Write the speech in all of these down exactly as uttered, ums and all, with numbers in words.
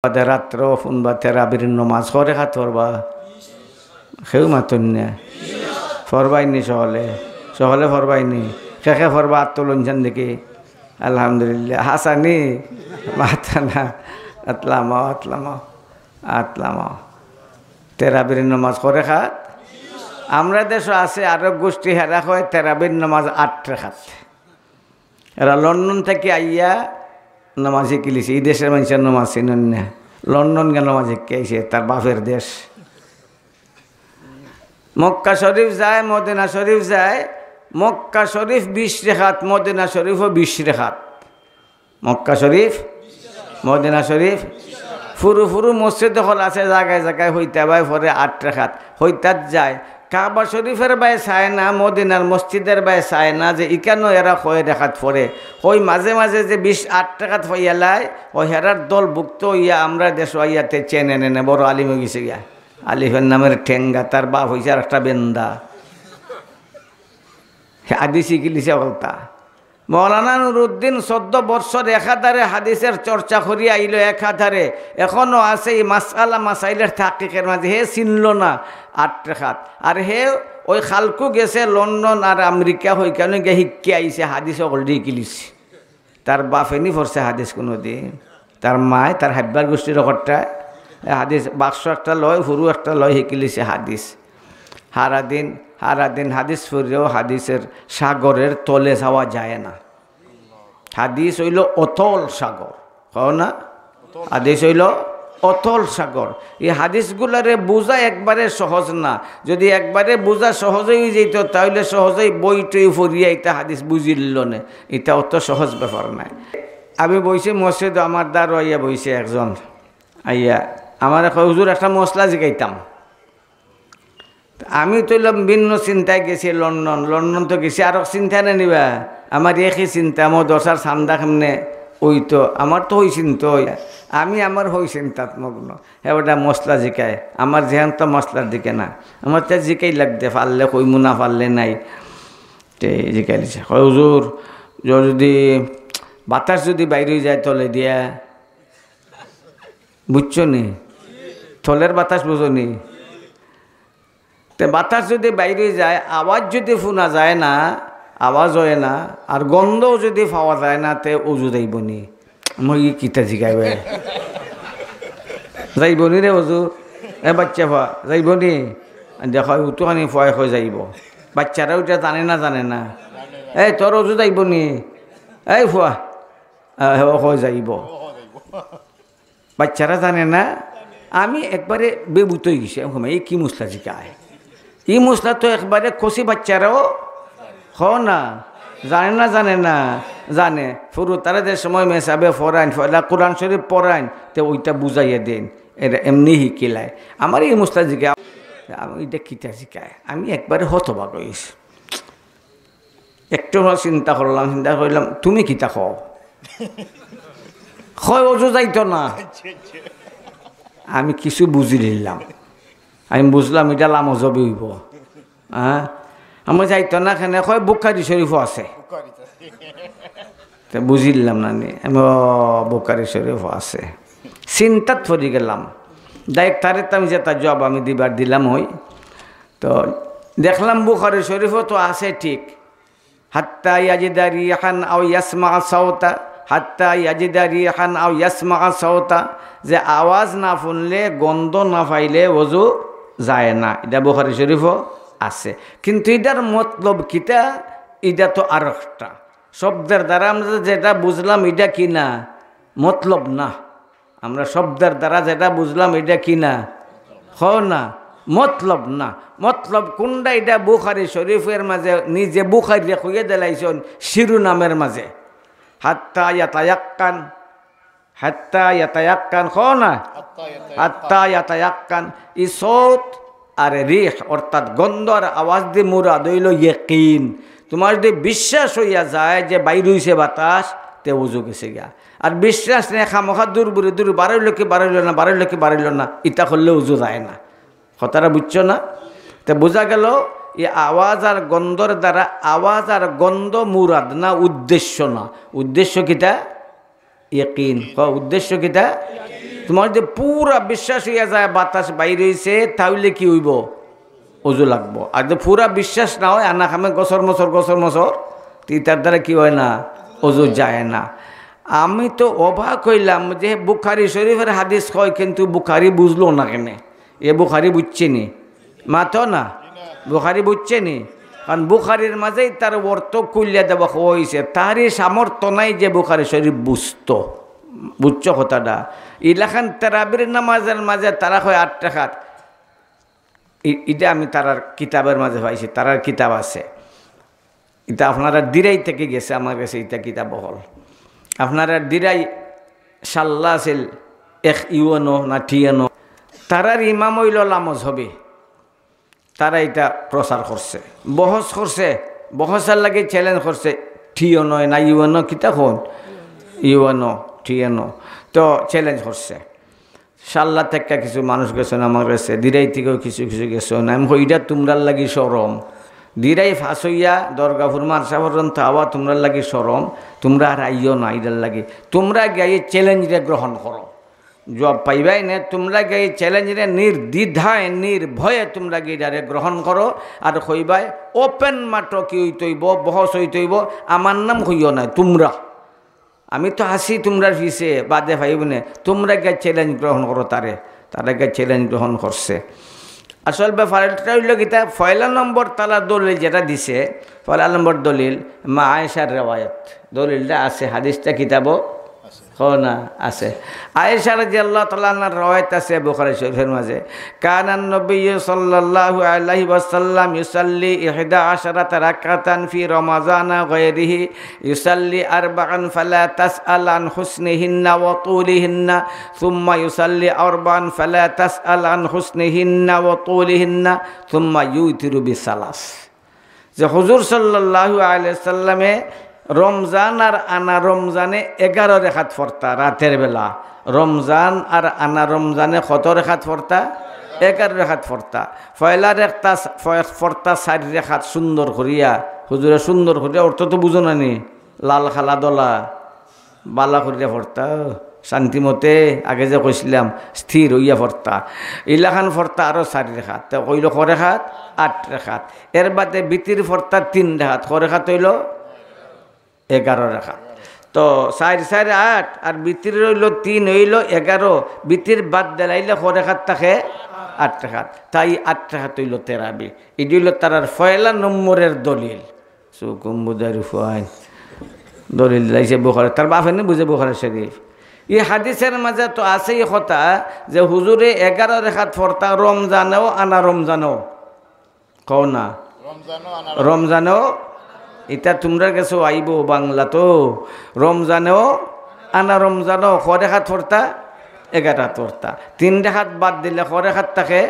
বাদে রাত্র ফুনবা তেরাবির নমাজ। কয় রেখাত পড়বা? কেউ মাতইন না। পড়বায়নি সকলে? সকলে পড়বায়নি? কে কে পড়বা আত তুলইন চাইন দেখি। আলহামদুলিল্লাহ। হাছানি? মাতা না। আত লামাও, আত লামাও, আত লামাও। তেরাবির নমাজ কয় রেখাত? আমরা দেশো আছে আরক গোষ্ঠী, হেরা কয় তেরাবির নমাজ আট রেখাত। এরা লন্ডন থাকি আইয়া নমাজ হিকিলিছে। ই দেশর মানষে নমাজ চিনইন না। লন্ডন গিয়া নমাজ হিকি আইছে, তার বাপর দেশ। মক্কা শরীফ যায়, মদিনা শরীফ যায়। মক্কা শরীফ বিশ রেখাত, মদিনা শরীফও বিশ রেখাত। মক্কা শরীফ, মদিনা শরীফ, ফুরু ফুরু মসজিদ অকল আছে জাগায় জাগায়, হইতা বায় পড়ে আট রেখাত, হইতাত যায়। কাবা শরীফর বায় চায় না, মদিনার মসজিদর বায় চায় না যে ইখানো এরা কয় রেখাত পড়ে। অউ মাঝে মাঝে যে বিশ আট রেখাত পাইয়ালায়, অউ হেরার দলভুক্ত অইয়া আমরার দেশো আইয়া তে চেনে নেনে বড় আলিম অইগেছে গিয়া। আলিফের নামের ঠেঙ্গা, তার বাপ অইছে আরেকটা বেন্দা। হাদিস হিকিলিছে অকলতা। মৌলানা নুরুদ্দিন চৌদ্দ বৎসর একাধারে হাদিসর চর্চা করিয়া আইলো একাধারে, এখনো আছে ই মাসআলা মাসাইলর তাহকিকর মাঝে, হে চিনলো না আট রেখাত। আর হে অউ কালকু গেছে লন্ডন আর আমেরিকা, হইখানো গিয়া হিকিয়া আইছে, হাদিস অকলদি হিকিলিছে। তার বাপে নি পড়ছে হাদিস কুনুদিন? তার মায়, তার হাব্বার গোষ্ঠীর অকলতায়, এ হাদিস বাক্স একটা লয়, হুরু একটা লয়, হিকিলিছে হাদিস। হারাদিন, হারাদিন হাদিস পড়িয়াও হাদিসর সাগরর তলে যাওয়া যায় না। হাদিস অইলো অতল সাগর, কও না? হাদিস অইলো অতল সাগর। ই হাদিসগুলারে বুঝা একবারে সহজ না। যুদি একবারে বুঝা সহজ অইযাইতো, তাইলে সহজেই বই টই পড়িয়া ইতা হাদিস বুঝিলিলো নে। ইতা অত সহজ ব্যাপার নায়। আমি বইছি মসজিদো, আমার দ্বারো আইয়া বইছে একজন। আইয়া আমারে কয়, "হুজুর, একটা মসলা জিকাইতাম।" আমি তো অইলাম ভিন্ন চিন্তায় গেছি লন্ডন, লন্ডন তো গেছি আরক চিন্তা না নিবা, আমার একই চিন্তা, আমার দশার চান্দা কেমনে অইতো, আমার তো অউ চিন্তা অই, আমি আমার অউ চিন্তাত মগ্ন। হে বেটা মসলা জিকায়, আমার ধ্যান তো মসলার দিকে না, আমার তো জিকাই লাগতে, পারলে কইমু না পারলে নাই। তে জিকাইলিছে, কয়, "হুজুর, য-, যুদি বাতাস যুদি বাইর অইযায় তলে দিয়া, বুঝছো নি? তলের বাতাস বুঝো নি? তে বাতাস যুদি বাইর অইযায়, আওয়াজ যুদি হুনা যায় না, আওয়াজ অয় না, আর গন্ধও যুদি পাওয়া যায় না, তে অজু যাইবো নি?" মই, "ই কিতা জিকাইবে? যাইবো নি রে অজু? এ বাইচ্চা পুয়া, যাইবো নি?" দেখো, অউ তো খানি পুয়ায় কয় যাইবো। বাইচ্চারা অউটা জানে না, জানে না? "এই তোর অজু যাইবো নি? এই পুয়া।" আহ, হে কয় যাইবো। বাইচ্চারা জানে না, আমি একবারে বেবুত অইগেছি। আমি কইমু, "ই কি মসলা জিকায়? ই মসলা তো একবারে কচি বাইচ্চারাও কয় না, জানে না, জানে না, জানে।" হুরুতারে যে সময় মেসাবে পড়াইন, পয়লা কোরআন শরীফ পড়াইন, তে অউটা বুঝাইয়া দেইন, এরা এমনে হিকিলায়। আমারে ই মসলা জিকায়, আমি, "ইটা কিতা জিকায়?" আমি একবারে হতবাক অইগেছি। একটু সময় চিন্তা করলাম, চিন্তা করলাম, "তুমি কিতা কও?" কয়, "অজু যাইতো না।" আমি কিছু বুঝিলিলাম, আমি বুঝলাম ইটা লামজবি অইবো। হ্যাঁ, আমি, "যাইতো না কেনে?" কয়, "বুখারী শরীফো আছে।" তে বুঝিলাম না নি আমি, "ও, বুখারী শরীফো আছে।" চিন্তাত পড়ি গেলাম। যাই হোক, তারে তো আমি যেটা জবাব আমি দিবার দিলাম অই। তো দেখলাম বুখারী শরীফো তো আছে ঠিক, "হাত্তা ইয়াজিদা রিহান আও ইয়াসমা সাওতা, হাত্তা ইয়াজিদা রিহান আও ইয়াসমা সাওতা", যে আওয়াজ না হুনলে, গন্ধ না পাইলে অজু যায় না, ইটা বুখারী শরীফো আছে। কিন্তু ইটার মতলব কিতা, ইটা তো আরোকটা। শব্দর দ্বারা আমরা যেটা বুঝলাম, ইটা কি না? মতলব না। আমরা শব্দর দ্বারা যেটা বুঝলাম, ইটা কি না? কও না, মতলব না। মতলব কুনটা? ইটা বুখারী শরীফর মাঝে নিজে বুখারীয়ে কইয়া দিলাইছইন শিরোনামর মাঝে, "হাত্তা ইয়াতায়াক্কান, হাত্তা ইয়াতায়াক্কান", কও না? হাত্তা ইয়াতায়াক্কান। ই সৌত আর রিহ, অর্থাৎ গন্ধ আর আওয়াজ দি মুরাদ অইলো ইয়াকিন। তুমার যুদি বিশ্বাস অইয়া যায় যে বাইর অইছে বাতাস, তে উজু গেছে গিয়া। আর বিশ্বাস নাই, খামোখা দুরবুরি দুরবুরি, বারইলো কি বারইলো না, বারইলো কি বারইলো না, ইতা করলে উজু যায় না। কথাটা বুঝছো না? তে বুঝা গেল, ই আওয়াজ আর গন্ধর দ্বারা, আওয়াজ আর গন্ধ মুরাদ না, উদ্দেশ্য না। উদ্দেশ্য কিতা? ইয়াকিন। কও, উদ্দেশ্য কিতা? তুমার যদি পুরা বিশ্বাস অইয়া যায় বাতাস বাইর অইছে, তাইলে কি অইবো? অজু লাগবো। আর যদি পুরা বিশ্বাস না অয়, আনা খামে গসর মসর, গসর মসর, তে ইতার দ্বারা কি অয় না? অজু যায় না। আমি তো অবাক অইলাম যে বুখারী শরীফের হাদিস কয়, কিন্তু বুখারী বুঝলো না কেনে? এ বুখারী বুঝছে নি? মাতো না। বুখারী বুঝছে নি? কারণ বুখারীর মাঝেই তার অর্থ খুলিয়া দেওয়া অইছে। তারই সামর্থ্য নাই যে বুখারী শরীফ বুঝতো। বুঝছো কথাটা? ইলাখান তেরাবির নামাজের মাঝে তারা কয় আট রাকাত। ই-, ইটা আমি তারার কিতাবের মাঝে পাইছি, তারার কিতাব আছে। ইটা আপনারার দিরাই থাকি গেছে আমার গেছে, ইটা কিতাব অকল। আপনারার দিরাই শাল্লা আছিল, এক ইউএনও না টিএনও। তারার ইমাম অইলো লা মজহবি। তারা ইটা প্রচার করছে, বহস করছে, বহসের লাগি challenge করছে। টিএনও না ইউএনও, কিতা কইন? UNO, TNO. তো challenge করছে। শাল্লা থাকি কিছু মানুষ গেছইন আমার গেছে, দিরাই থাকিও কিছু কিছু গেছইন। আমি কই, ইটা তুমরার লাগি শরম। দিরাই ফাঁস অইয়া দরগাপুর মাদ্রাসা পর্যন্ত আওয়া তুমরার লাগি শরম। তুমরা আর আইও না ইটার লাগি। তুমরা গিয়া ই challenge রে গ্রহণ করো। জবাব পাইবায় নে, তুমরা গিয়া ই challenge রে নির্দ্বিধায়, নির্ভয়ে তুমরা গিয়া ইটারে গ্রহণ করো। আর কইবায়, open মাঠো কি অইতো অইবো, বহস অইতো অইবো, আমার নাম কইও না, তুমরা। আমি তো আছি তুমরার পিছে, বাদে পাইবো নে। তুমরা গিয়া challenge গ্রহণ করো তারে। তারা গিয়া challenge গ্রহণ করছে। আসল ব্যাপারটা অইলো কিতা, পয়লা নম্বর তারা দলিল যেটা দিছে, পয়লা নম্বর দলিল মা আয়েশার রেওয়ায়াত। দলিলটা আছে, হাদিসটা কিতাবো? কও না, আছে। আয়েশা রাদিয়াল্লাহু তাআলা আনহার রেওয়ায়াত আছে বুখারী শরীফের মাঝে, كان النبي صلى الله عليه وسلم يصلي إحدى عشرة ركعة في رمضان غيره، يصلي أربعا فلا تسأل عن حسنهن وطولهن، ثم يصلي أربعا فلا تسأل عن حسنهن وطولهن، ثم يوتر بثلاث। যে হুজুর সাল্লাল্লাহু আলাইহি সাল্লামে রমজান আর আনা রমজানে এগারো রেকাত পড়তা রাতের বেলা। রমজান আর আনা রমজানে কত রেকাত পড়তা? এগারো রেকাত পড়তা। পয়লা রেকাত পড়তা চাইর রেকাত সুন্দর করিয়া, হুজুরে সুন্দর করিয়া, অর্থ তো বুঝো না নি, লাল কালা ধলা, বালা করিয়া পড়তা, শান্তি মতে, আগে যে কইছিলাম, স্থির অইয়া পড়তা। ইলাখান পড়তা আরো চাইর রেকাত, তে অইলো ক রেকাত? আট রেকাত। এর বাদে বিতির পড়তা তিন রেকাত, ক রেকাত অইলো? এগারো রেকাত। তো চাইর চাইর আট, আর বিতির অইলো তিন, অইলো এগারো। বিতির বাদ দিলাইলে ক রেকাত থাকে? আট রেকাত। তাই আট রেকাত অইলো তেরাবি। ইডি অইলো তারার পয়লা নম্বরের দলিল। চুকুম বুঝার উপায়। দলিল দিলাইছে বুখারী, তার বাপে নি বুঝে বুখারী শরীফ। ই হাদিসের মাঝে তো আছেই কথা যে হুজুরে এগারো রেকাত পড়তা রমজানেও আনা রমজানেও। কও না? রমজানেও আনা রমজানেও। ইটা তুমরার গেছে আইবো বাংলা তো। রমজানেও আনা রমজানেও ক রেকাত পড়তা? এগারো রেকাত পড়তা। তিন রেকাত বাদ দিলে ক রেকাত থাকে?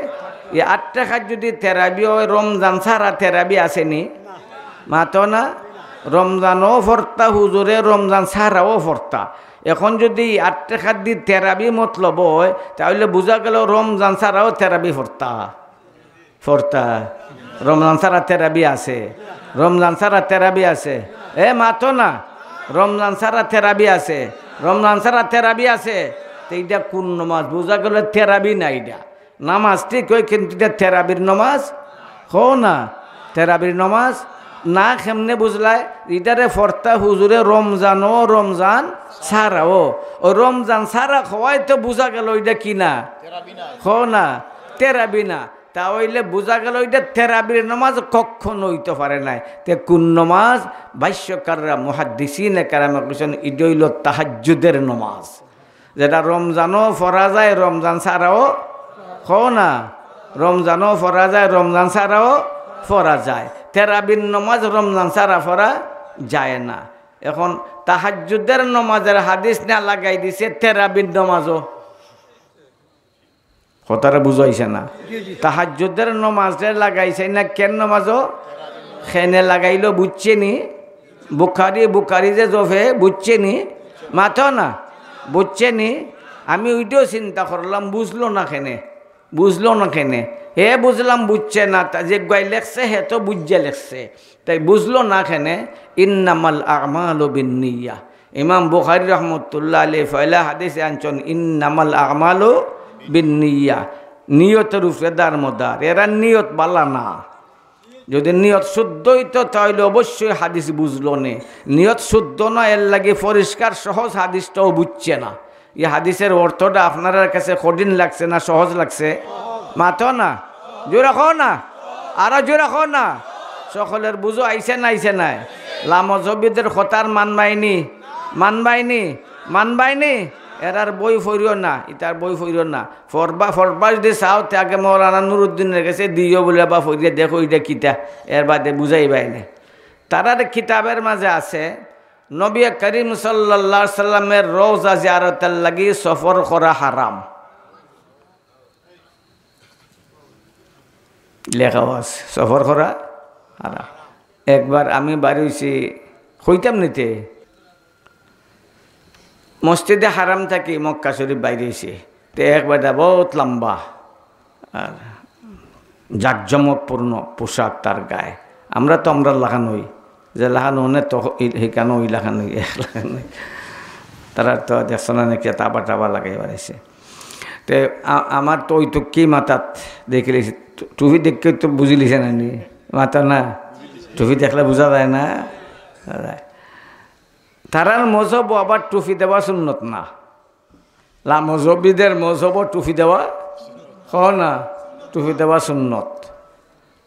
ই আট রেকাত যদি তেরাবি অয়, রমজান ছাড়া তেরাবি আছে নি? মাতো না? রমজানও পড়তা হুজুরে, রমজান ছাড়াও পড়তা। এখন যদি আট রেকাত দি তেরাবি মতলব অয়, তাইলে বুঝা গেলো রমজান ছাড়াও তেরাবি পড়তা। পড়তা। রমজান ছাড়া তেরাবি আছে। রমজান ছাড়া তেরাবি আছে। এ মাতো না। রমজান ছাড়া তেরাবি আছে। রমজান ছাড়া তেরাবি আছে। তে ইটা কুন নমাজ? বুঝা গেলো তেরাবি না ইটা। নামাজ ঠিক অয়, কিন্তু ইটা তেরাবির নমাজ কও না। তেরাবির নমাজ না, কেমনে বুঝলায়? ইটারে পড়তা হুজুরে রমজানও, রমজান ছাড়াও। অউ রমজান ছাড়া কওয়ায় তো বুঝা গেলো ইটা কি না? কও না, তেরাবি না। তা অইলে বুঝা গেলো ইটা তেরাবির নমাজ কখনো অইতো পারে নায়। তে কুন নমাজ? ভাষ্যকাররা, মুহাদ্দিসিনে কেরামে কইছইন, ইটা অইলো তাহাজ্জুদের নমাজ। যেটা রমজানও পড়া যায়, রমজান ছাড়াও, কও না, রমজানও পড়া যায়, রমজান ছাড়াও পড়া যায়। তেরাবির নমাজ রমজান ছাড়া পড়া যায় না। এখন তাহাজ্জুদের নমাজের হাদিস না লাগাই দিছে তেরাবির নমাজও। কথাটা বুঝাইছে না? তাহাজ্জুদের নমাজে লাগাইছে না, কেন নমাজও? কেনে লাগাইলো বুঝছে নি? বুখারী, বুখারী যে জফে বুঝছে নি? মাতো না, বুঝছে নি? আমি ওইটাও চিন্তা করলাম, বুঝলো না কেনে? বুঝলো না কেনে? হে বুঝলাম বুঝছে না, তা যে গাই লেখছে হে তো বুঝছে লেখছে, তাই বুঝলো না কেনে? ইন্নামাল আমালু বিন্নিয়া। ইমাম বুখারী রহমতুল্লাহ আলাইহি পয়লা হাদিসে আনছইন, "ইন্নামাল আমালু বিন্নিয়া।" নিয়তর উপরে দারমদার। এরার নিয়ত বালা না। যদি নিয়ত শুদ্ধ অইতো, তাইলে অবশ্যই হাদিস বুঝলো নে। নিয়ত শুদ্ধ না, এর লাগি পরিষ্কার সহজ হাদিসটাও বুঝছে না। ই হাদিসের অর্থটা আপনারার কাছে কঠিন লাগছে না সহজ লাগছে? মাতো না, জোরে কও না, আরো জোরে কও না। সকলের বুঝো আইছে না, আইছে না? লামজহবিদের কথার মানবায়নি, মানবায়নি, মানবায়নি। এরার বই পড়িও না, ইতার বই পড়িও না। পড়বা, পড়বা যদি চাও, তে আগে মৌলানা নুরুদ্দিনের গেছে দিও বুলে বা পড়িয়া দেখো ইটা কিতা, এর বাদে বুঝাইবায়নি। তারার কিতাবের মাঝে আছে, নবী করিম সাল্লাল্লাহু আলাইহি সাল্লামের রওজা জিয়ারতের লাগি সফর করা হারাম। লেখাও আছে, সফর করা হারাম। একবার আমি বাড়ি অইছি, কইতাম নিতে, মসজিদে হারাম থাকি মক্কা শরীফ বাইরে অইছে, তে এক বেটা বহুত লম্বা আর জাঁকজমকপূর্ণ পোশাক তার গায়ে। আমরা তো আমরার লাখান অই, যে লাখান অনে তো ই-, হিকানো ওই লাখান অই, এক লাখান অই। তারা তো দেখছো না নাকি, তাবা টাবা লাগাই বাড়াইছে। তে আ-, আমার তো ওই তো কি মাথাত দেখিলিছে, টু-, টুপি দেখে তো বুঝিলিছে না নি, মাথা না, টুপি দেখলে বুঝা যায় না। তারার মজহব আবার টুপি দেওয়া সুন্নত না। লামজহবিদের মজহব টুপি দেওয়া, কও না, টুপি দেওয়া সুন্নত,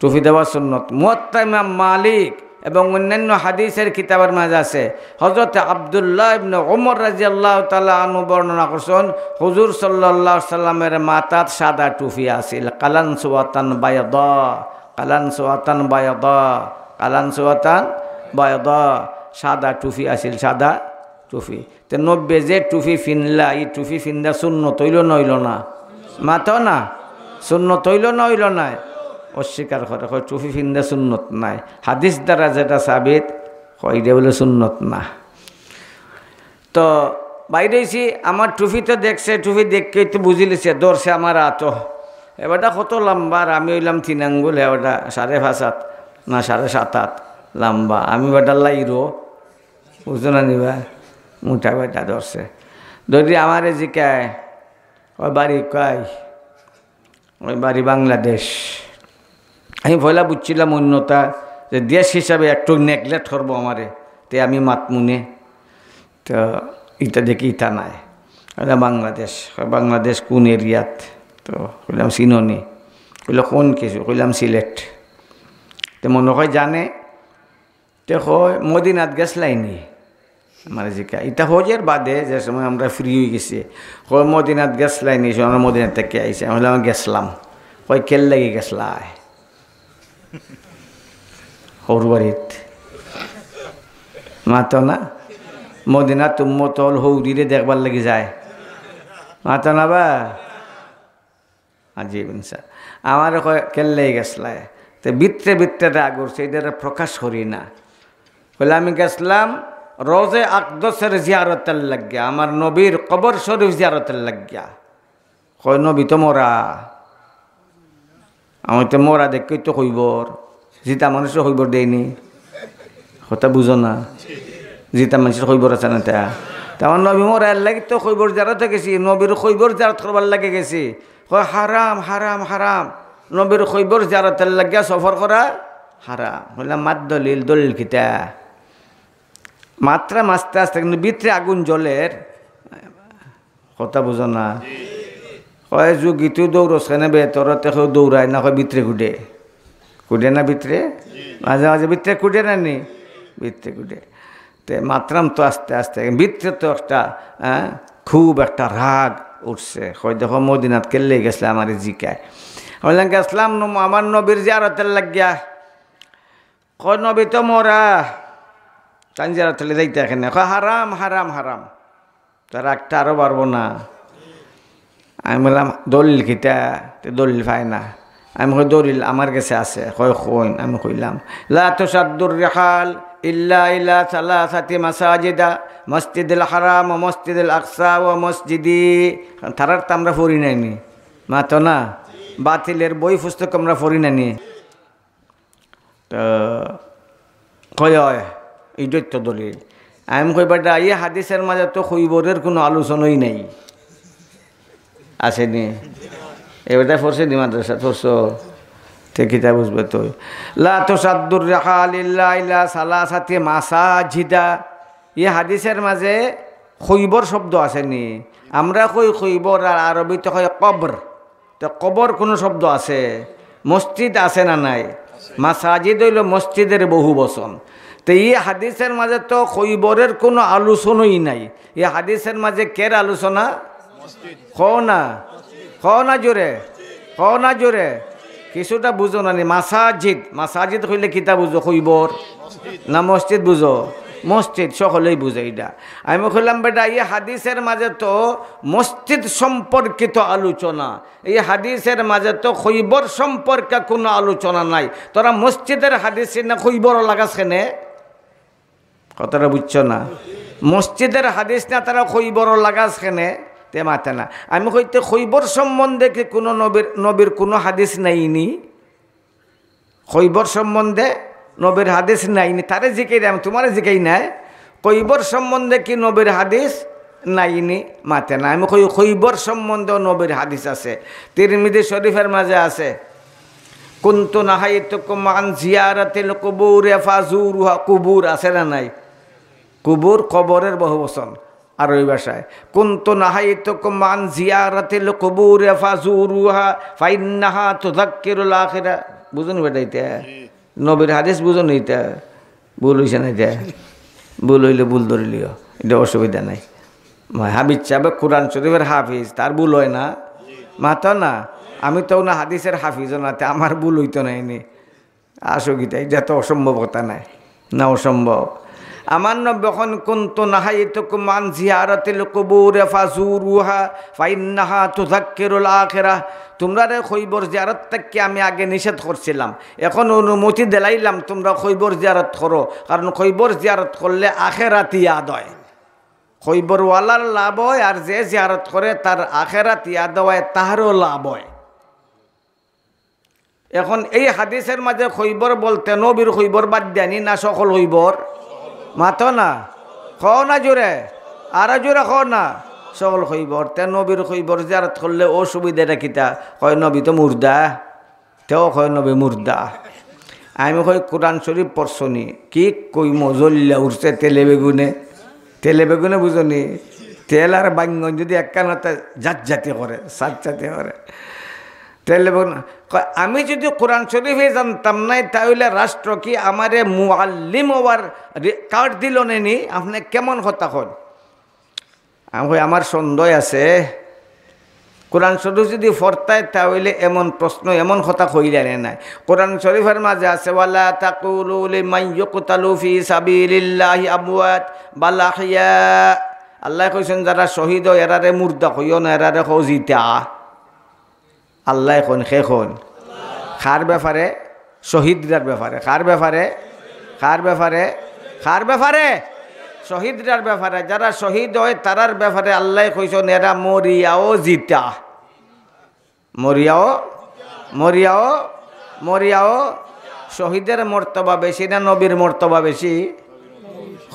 টুপি দেওয়া সুন্নত। মুয়াত্তা ইমাম মালিক এবং অন্যান্য হাদিসের কিতাবের মাঝে আছে, হযরত আব্দুল্লাহ ইবনে ওমর রাদিয়াল্লাহু তাআলা আনহু বর্ণনা করছইন, হুজুর সাল্লাল্লাহু আলাইহি সাল্লামের মাথাত সাদা টুপি আছিল, কালান সুয়াতান বায়দা, কালান সুয়াতান বায়দা, কালান সুয়াতান বায়দা, সাদা টুপি আছিল, সাদা টুপি। তে নবীয়ে যে টুপি ফিনলা, ই টুপি ফিন্দা সুন্নত অইলো না অইলো না? মাতো না, সুন্নত অইলো না অইলো না? অস্বীকার করে, কয় টুপি ফিন্দা সুন্নত নায়। হাদিস দ্বারা যেটা সাবিত, কয় ইটা বুলে সুন্নত না। তো বাইরে অইছি, আমার টুপি তো দেখছে, টুপি দেখে তো বুঝিলিছে, ধরছে আমার আতো। এ বেটা কত লম্বা, আর আমি অইলাম তিন আঙ্গুল, এ বেটা সাড়ে পাঁচ আত না সাড়ে সাত আত লম্বা। আমি বেটা লাইরো, বুঝছো না নিবা? মোটা বেটা ধরছে। যদি আমারে জিকায়, "ওই বাড়ি কই?" "ওই বাড়ি বাংলাদেশ।" আমি পয়লা বুঝছিলাম অন্যতা, যে দেশ হিসাবে একটু নেগলেক্ট করবো আমারে, তে আমি মাতমুনে। তো ইটা দেখি ইটা নায়, এটা বাংলাদেশ। কয়, "বাংলাদেশ কোন এরিয়াত?" তো কইলাম, "চিনো নি।" কইলো, "কোন কিছু?" কইলাম, "সিলেট।" তে মনো কয় জানে, তে কয়, "মদিনাত গেছলায় নি?" আমারে জিকায়, ইটা হজের বাদে যে সময় আমরা ফ্রি অই গেছি, কয়, "মদিনাত গেছলায় নি?" সে আমরা মদিনাত থাকি আইছি। আমি কইলাম, "গেছলাম।" কয়, "কেল্লাগি গেছলায়?" হউর বাড়িত। মাতো না? মদিনাত উম্মত অকল হউরিরে দেখবার লাগি যায়। মাতো না বা? আজীব ইনসান। আমারে কয়, "কেল্লাই গেছলায়?" তে ভিতরে ভিতরে রাগ উঠছে, ইটারে প্রকাশ করি না। কইলে, "আমি গেছলাম রোজে আকদসের জিয়ারতের লাগিয়া, আমার নবীর কবর শরীফ জিয়ারতের লাগিয়া।" কয়, "নবী তো মরা।" আমি তো মরা দেখি তো কইবর, জিতা মানুষরে কইবর দেয়নি। কথা বুঝো না? জিতা মানুষর কইবর আছে না তা? তা আমার নবী মরা এর লাগি তো কইবর জিয়ারতে গেছি, নবীর কইবর জিয়ারত করবার লাগি গেছি। কয়, "হারাম, হারাম, হারাম। নবীর কইবর জিয়ারতের লাগিয়া সফর করা হারাম।" কইলাম, "মাত দলিল, দলিল কিতা?" মাতরাম আস্তে আস্তে, কিন্তু ভিতরে আগুন জ্বলের। কথা বুঝো না? কয়, "যুগি তুই দৌড়স কেনে বে? তোরে তো কেউ দৌড়ায় না।" কয়, "ভিতরে কুদে।" কুদে না ভিতরে? মাঝে মাঝে ভিতরে কুদে না নি? ভিতরে কুদে। তে মাতরাম তো আস্তে আস্তে, ভিতরে তো একটা, হ্যাঁ, খুব একটা রাগ উঠছে। কয়, "দেখো, মদিনাত কেল্লাই গেছলায় আমারে জিকায়।" কইলাম, "গেছলাম ন-, আমার নবীর জিয়ারতের লাগিয়া।" কয়, "নবী তো মরা, তান জিয়ারত অইলে যাইতা কেনে?" কয়, "হারাম, হারাম, হারাম।" তার রাগটা আরো বাড়বো না? আমি বললাম, "দলিল কিতা?" তে দলিল পায় না। আমি কই, "দলিল আমার গেছে আছে।" কয়, "কইন।" আমি কইলাম, "লা তুশাদ্দুর রিহাল ইল্লা ইলা সালাসাতি মাসাজিদা, মসজিদুল হারাম ওয়া মসজিদুল আকসা ওয়া মসজিদি।" তারার তো আমরা পড়ি নাইনি, মাতো না? বাতিলের বই পুস্তক আমরা পড়ি নাইনি। তো কয়, "অয়, ইটাই তো দলিল।" আমি কই, বেটা, এই হাদিসের মাঝে তো খৈবরের কোনো আলোচনাই নাই। আছে নি? এ বেটা পড়ছে নি মাদ্রাসাত পড়ছো? তে কিতা বুঝবে তো? লা তুসাদ্দুর রিহাল ইল্লা ইলা সালাসাতি মাসাজিদা। এই হাদিসের মাঝে খৈবর শব্দ আছে নি? আমরা কই খৈবর, আর আরবিতে কয় কবর। তো কবর কোনো শব্দ আছে? মসজিদ আছে না নাই? মাসাজিদ অইলো মসজিদের বহু বচন। তো এই হাদিসের মাঝে তো খৈবরের কোনো আলোচনাই নাই। এই হাদিসের মাঝে কের আলোচনা? কও না, কও না জোরে, কও না জোরে। কিছুটা বুঝো না নি? মাসাজিদ, মাসাজিদ কইলে কিতা বুঝো? খৈবর না মসজিদ বুঝো? মসজিদ, সকলেই বুঝে এটা। আমি কইলাম, বেটা, এই হাদিসের মাঝে তো মসজিদ সম্পর্কিত আলোচনা, এই হাদিসের মাঝে তো খৈবর সম্পর্কে কোনো আলোচনা নাই। তোরা মসজিদের হাদিস না খৈবর লাগাস কেনে? কথাটা বুঝছো না? মসজিদের হাদিস না তোরা খৈবর লাগাস কেনে? তে মাতে না। আমি কইতে, খৈবর সম্বন্ধে কি কোনো নবীর, নবীর কোনো হাদিস নাইনি? খৈবর সম্বন্ধে নবীর হাদিস নাইনি? তারে জিকাইরাম, তোমারে জিকাই নাই। খৈবর সম্বন্ধে কি নবীর হাদিস নাইনি? মাতে না। আমি কই, খৈবর সম্বন্ধেও নবীর হাদিস আছে, তিরমিজি শরীফের মাঝে আছে, "কুনতু নাহাইতুকুম আন জিয়ারাতিল কুবুরি ফাজুরুহা।" কুবুর আছে না নাই? কুবুর, কবরের বহু বচন আরবি ভাষায়। "কুনতু নাহাইতুকুম আন জিয়ারাতিল কুবুরি ফাজুরুহা ফাইন্নাহা তুযাক্কিরুল আখিরা।" বুঝুন বেটা এটা? নবীর হাদিস বুঝুন এটা? ভুল অইছে না এটা? ভুল অইলে ভুল ধরিলিও, এটা অসুবিধা নাই। হাফিজ সাহেব কোরআন শরীফের হাফিজ, তার ভুল হয় না? মাতো না। আমি তো না হাদিসের হাফিজও না, তে আমার ভুল অইতো নায় নি। আসো কিতা, এটা তো অসম্ভব কথা নাই, না অসম্ভব। আমার নবী কইন, "কুনতু নাহাইতুকুম আন জিয়ারাতিল কুবুরি ফাজুরুহা ফাইন্নাহা তুযাক্কিরুল আখিরা।" তোমরারে খৈবর জিয়ারত থাকি আমি আগে নিষেধ করছিলাম, এখন অনুমতি দিলাইলাম তোমরা খৈবর জিয়ারত করো, কারণ খৈবর জিয়ারত করলে আখেরাত ইয়াদ হয়। খৈবরওয়ালার লাভ হয়, আর যে জিয়ারত করে তার আখেরাত ইয়াদ হয়, তারও লাভ হয়। এখন এই হাদিসের মাঝে খৈবর বলতে নবীর খৈবর বাদ দেয়নি না সকল খৈবর? মাতো না, কও না জোরে, আরো জোরে কও না। সকল খৈবর, তে নবীর খৈবর জিয়ারত করলে অসুবিধাটা কিতা? কয় নবী তো মুর্দা, তেও কয় নবী মুর্দা। আমি কই, কোরআন শরীফ পড়ছনি? কি কইমু, জ্বলিয়া উঠছে তেলে বেগুনে। তেলে বেগুনে বুঝনি? তেল আর বাঙ্গন যদি একখানাতে জাত জাতি করে, সাত জাতি করে। তেলে বেগুন কয়, আমি যদি কোরআন শরীফে জানতাম নাই, তাহলে রাষ্ট্র কি আমারে মুআল্লিম হওয়ার রে-, কার্ড দিল নে নি? আপনি কেমন কথা কন? আমি কই, আমার সন্দেহ আছে, কোরআন শরীফ যদি পড়তায়, তাহলে এমন প্রশ্ন, এমন কথা কইলে নে নাই। কোরআন শরীফের মাঝে আছে, "ওয়ালা তাকুলু লিমান ইউকতালু ফি সাবিলিল্লাহি আমওয়াত, বাল আহইয়া।" আল্লায় কইছইন, "যারা শহীদ হয়, এরারে মুর্দা কইও না, এরারে কও জিতা।" আল্লায় কইন, কে কইন? কার ব্যাপারে? শহীদরার ব্যাপারে। কার ব্যাপারে? কার ব্যাপারে? কার ব্যাপারে? শহীদরার ব্যাপারে। যারা শহীদ হয়, তারার ব্যাপারে আল্লায় কইছইন, "এরা মরিয়াও জিতা।" মরিয়াও, মরিয়াও, মরিয়াও। শহীদের মর্তবা বেশি না নবীর মর্তবা বেশি?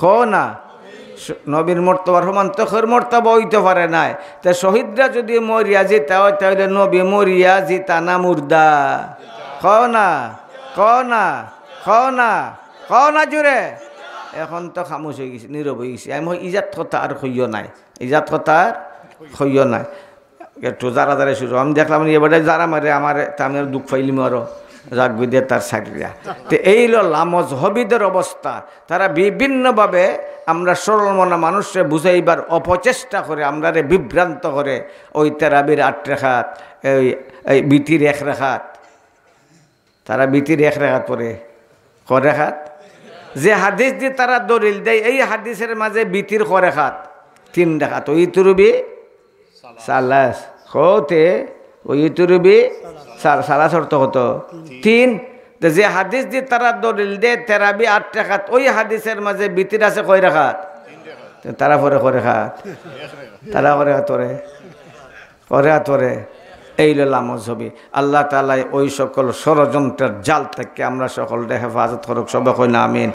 কও না। শ-, নবীর মর্তবার সমান তো কেউর মর্তবা অইতো পারে নায়। তে শহীদরা যদি মরিয়া জিতা হয়, তাহলে নবী মরিয়া জিতা না মুর্দা? কও না, কও না, কও না, কও না জোরে। এখন তো খামোশ অইগেছি, নীরব অইগেছি। আমি কই, ইজাত কথা আর কইও নায়, ইজাত কথা আর কইও নায়। একটু যারা যারা শুরু, আমি দেখলাম, এবারে যারা মারে আমার, তা আমি আর দুঃখ পাইলিমু আরো, রাগ বিদে তার সারিয়া। তো এই হলো লামজহবিদের অবস্থা। তারা বিভিন্নভাবে আমরা সরল মনা মানুষরে বুঝাইবার অপচেষ্টা করে, আমরারে বিভ্রান্ত করে, ওই তেরাবির আট রেখাত, এই, এই বিতির এক রেখাত, তারা বিতির এক রেখাত পড়ে, ক রেখাত? যে হাদিস দি তারা দলিল দেয়, এই হাদিসের মাঝে বিতির ক রেখাত? তিন রেখাত। ওই তুরুবি সালাস। কতে ওই তুরুবি সাল-, সালাস অর্থ কত? তিন। তো যে হাদিস দি তারা দলিল দেয় তেরাবি আট রেখাত, ওই হাদিসের মাঝে বিতির আছে কয় রেখাত? তো তারা পড়ে ক রেখাত? তারা ক রেখাত পড়ে? ক রেখাত পড়ে? এই হলো লামজহবি। আল্লাহ তাআলায় ওই সকল ষড়যন্ত্রের জাল থেকে আমরা সকলরে হেফাজত করুক, সবে কই না আমিন।